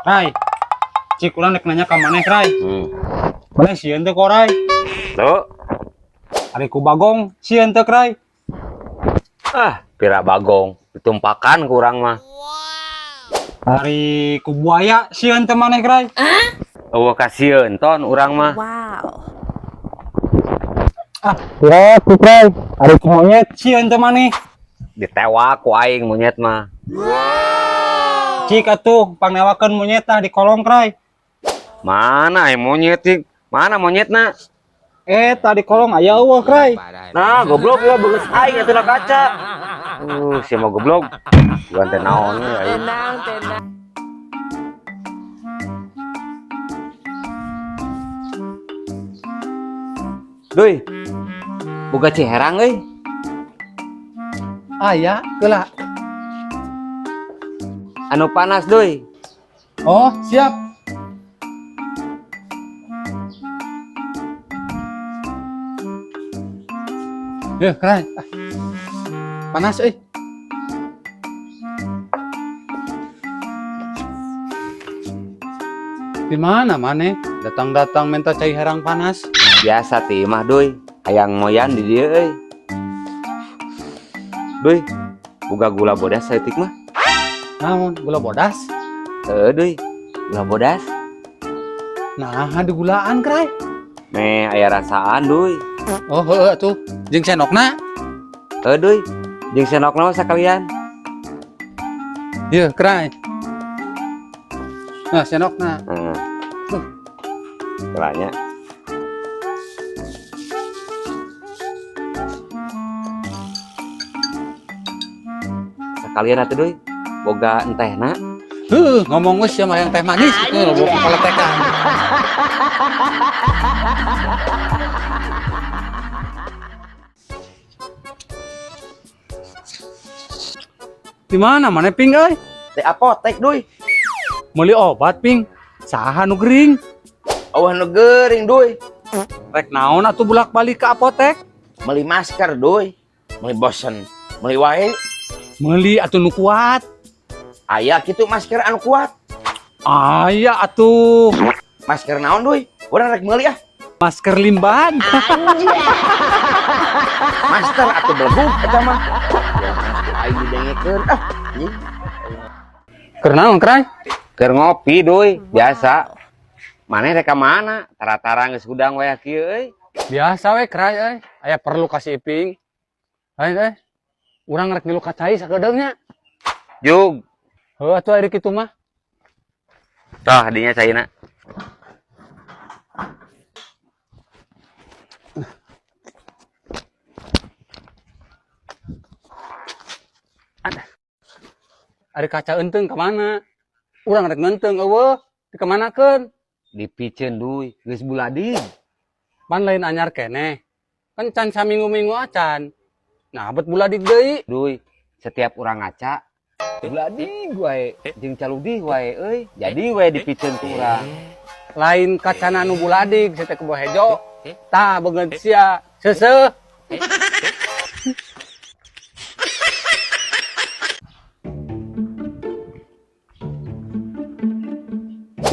Rai. Cik urang rek nanya ka maneh, Rai. Maneh sieun teu ku oray? Tuh. Ari ku bagong sieun teu, Rai? Ah, pira bagong ditumpakan ku urang mah. Ari ku buaya sieun teu maneh, Rai? Eueuh kasieun ton urang mah. Wow. Ah, pira ku Rai. Ari ku monyet sieun teu maneh? Ditewak ku aing monyet mah. Cik atuh pangnewakeun monyet tah di kolong, Rai. Mana ai monyet cik? Mana monyetna? Eh, tadi kolong aya eueuh, Rai. Nah, goblok ya beungeut aing atuh na kaca. Sia mah goblok. Bukan teh naon we aing. Tenang, tenang. Duy. Boga ciherang euy. Aya, geula. Anu panas, Duy. Oh, siap. Ya, Rai. Ah. Panas euy. Di mana maneh? Datang-datang minta cai herang panas. Biasa ti mah, Duy. Hayang moyan di dieu euy. Duy, boga gula bodas saeutik mah. Naon, gula bodas? Heuh, Duy. Gula bodas. Nah, digulaan, Krai. Meh aya rasaan, Duy. Oh, heueuh atuh. Jeung sendokna? Heuh, Duy. Jeung sendokna mah sakalian. Ieu, Krai. Nah, sendokna. Heeh. Gelanya. Sekalian atuh, Duy. Boga entehna. Heuh, ngomong geus sia mah yang teh manis itu lobo paletekan. Di mana mana Ping euy? Teh apotek, Duy. Meuli obat, Ping. Saha nu gering? Eueuh nu geuring, Duy. Rek naon atuh bolak-balik ke apotek? Meuli masker, Duy. Meuli bosen. Meuli wae. Meuli atuh nu kuat. Aya kitu masker anu kuat. Aya atuh. Masker naon, Duy? Urang rek meuli ah. Masker limban. Masker atuh belegug eta mah. Ya, masker aing didengekeun ah. Anjing. Keur naon, Krai? Keur ngopi, Duy. Biasa. Maneh rek ka mana? Tara-tara geus hudang wayah kieu euy. Biasa we, Krai euy. Aya perlu ka si Iping. Lain euy. Urang rek ngilu ka cai sakedeung nya. Jug. Heuh atuh ari kitu mah. Tah dinya caina. Ari kaca eunteng ka mana? Urang rek ngeunteung eueuh, dikemanakeun? Dipiceun, Duy, geus buladig. Pan lain anyar keneh. Kan can saminggu-minggu acan. Nah, bet buladig deui. Duy, setiap urang ngaca buladig wae jeung caludih wae euy. Jadi wae dipiceun ku urang. Lain kacana nu buladig, sia teh kebo hejo. Tah beungeut sia. Seuseuh.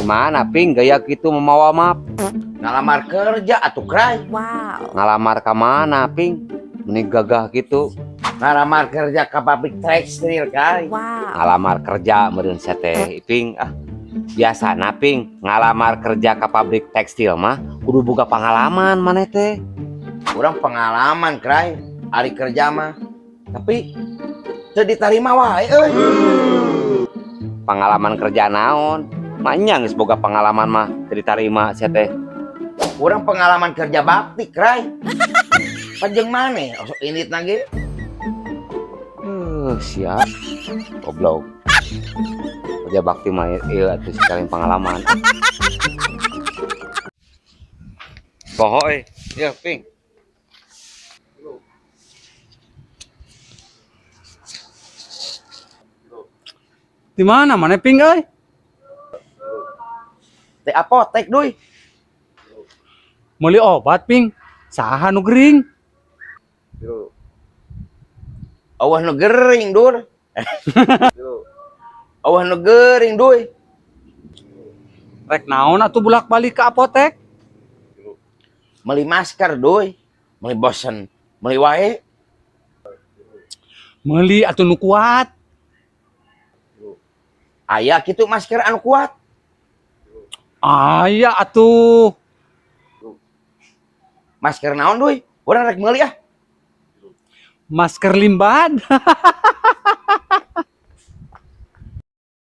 Gimana Ping gaya kitu memawa map? Ngalamar kerja atuh, Krai. Wow. Ngalamar ka mana, Ping? Meni gagah gitu. Ngalamar kerja ka pabrik tekstil, Krai. Wow. Ngalamar kerja meureun sia teh, Ping. Ah, biasana Ping, ngalamar kerja ka pabrik tekstil mah kudu boga pengalaman maneh teh. Urang pengalaman, Krai. Ari kerja mah. Tapi teu ditarima wae euy. Pengalaman kerja naon? Manya geus boga pengalaman mah teu ditarima sia teh. Urang pengalaman kerja bakti, Krai. Panjang maneh osok indit ge. Sia. Goblok. Kerja bakti mah ieu atuh sekalian pengalaman. Poho euy. Ieu Ping. Di mana mana Ping euy? Teh apotek, Duy. Meuli obat, Ping. Saha nu gering? Eueuh nu gering, Dur. Eueuh nu gering, Duy. Rek naon atuh bulak-balik ke apotek? Meuli masker, Duy. Meuli bosen, meuli wae. Meuli atuh nu kuat. Aya kitu masker anu kuat? Aya atuh. Masker naon, Duy? Urang rek meuli ah. Masker Limbad.